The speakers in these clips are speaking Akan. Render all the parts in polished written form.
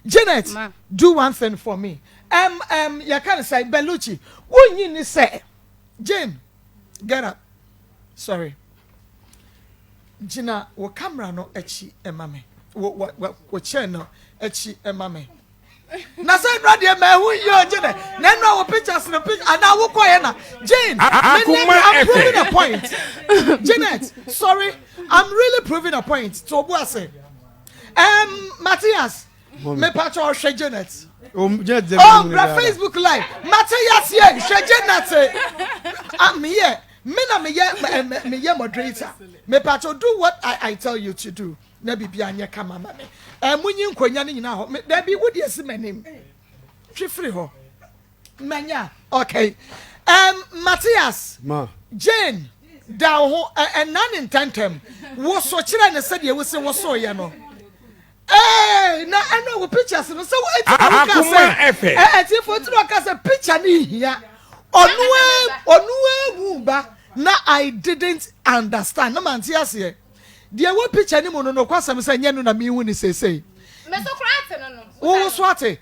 Janet, do one thing for me. Yɛka no sɛ Bellucci, wonyi ne sɛ Jane, get up. Sorry. Gyina wo camera no akyi ma me. Wo chair no akyi ma me. Na sɛ nnura deɛ ma ɛho yie o Janet. Na nnura wo pictures no picture anaa wo kɔɛ na Jane. Me ne I'm proving a point. Janet, sorry, I'm really proving a point. To obu ase. Matthias, me pacho hwɛ Janet. Janet Oh, bra Facebook live. Matthias ye hwɛ Janet. I'm here. Me na me ye me ye moderator. Me pacho do what I tell you to do. Na bibi anyɛ kama ma me. Munyi nkonya ne nyina hɔ. Me da bi wo de asi m'anim. Twe firi hɔ. Manya. Okay. Matthias. Ma. Jane da wo ho ɛna ne ntɛntɛm. Wo so kyerɛ ne sɛdeɛ wo se wo so yɛ no. Ee, na ɛno wo pictures no sɛ wo eti na wo ka sɛ ɛti fo ti na ɔka sɛ picture ne hia. Ɔno ehu ba na I didn't understand. Na mante aseɛ. Deɛ wɔ picture ne mu no nokwasɛm sɛ nyɛ no na mehu ne seesei. Wo so ate.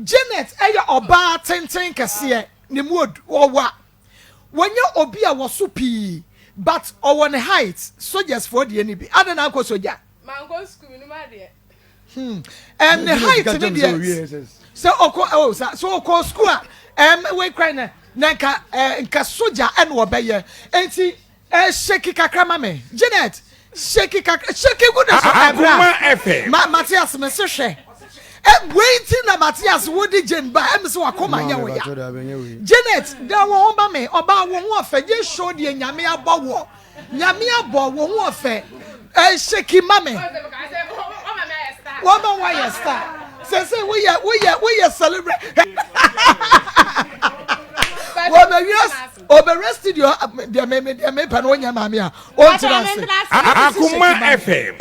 Janet ɛyɛ ɔbaa tenten kɛseɛ ne mu ɔwa. Wɔnyɛ obi a wɔso pii but ɔwɔ ne height soldiers foɔ deɛ ni bi. Adɛn na ankɔ soja? Ne height ne deɛ sɛ ɔkɔ oh sa so ɔkɔ school a wei kwan na na nka nka soja ɛna ɔbɛyɛ enti shake kakra ma me Janet shake kakra shake gu ne so ɛbra ma Matthias me se hwɛ wei ti na Matthias wo di Jane ba ɛmi sɛ wakoma nyɛ wo ya Janet da wo ho ba me ɔbaa wo ho ɔfɛ gye show deɛ Nyame abɔ wɔ Nyame abɔ wo ho ɔfɛ shake ma me wɔma wɔyɛ star sɛ woyɛ celebrate wɔbɛwia studio deɛ me pɛ no wonyɛ maame a ɔntena ase Akuma FM.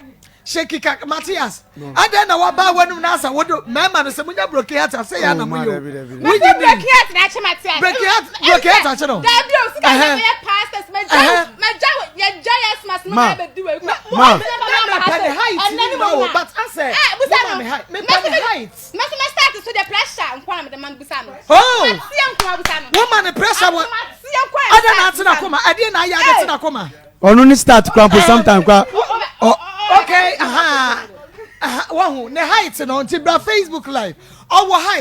Shake kak Matthias adɛn na waba w'anum na asa wodo mmarima no sɛ munya broken heart asɛ yɛ ana moyɛ o wonyi ni broken heart na akye Matthias broken heart broken heart akye no dabi o sika yɛ yɛ pastors mɛ gya mɛ gya yɛ gya yɛ smas no ma bɛ di wei ma ma mɛ pɛ ne height ni ma o but asɛ busa no mɛ pɛ ne height mɛ so mɛ start so de pressure nko na mɛ de ma busa no oh matia nko busa no wo ma ne pressure wɔ matia nko adɛn na atena koma ɛdeɛ na ayɛ ade tena koma ɔno ne start kora mpo sometime kora okay aha aha wahu ne height no nti bra Facebook live ɔwɔ height.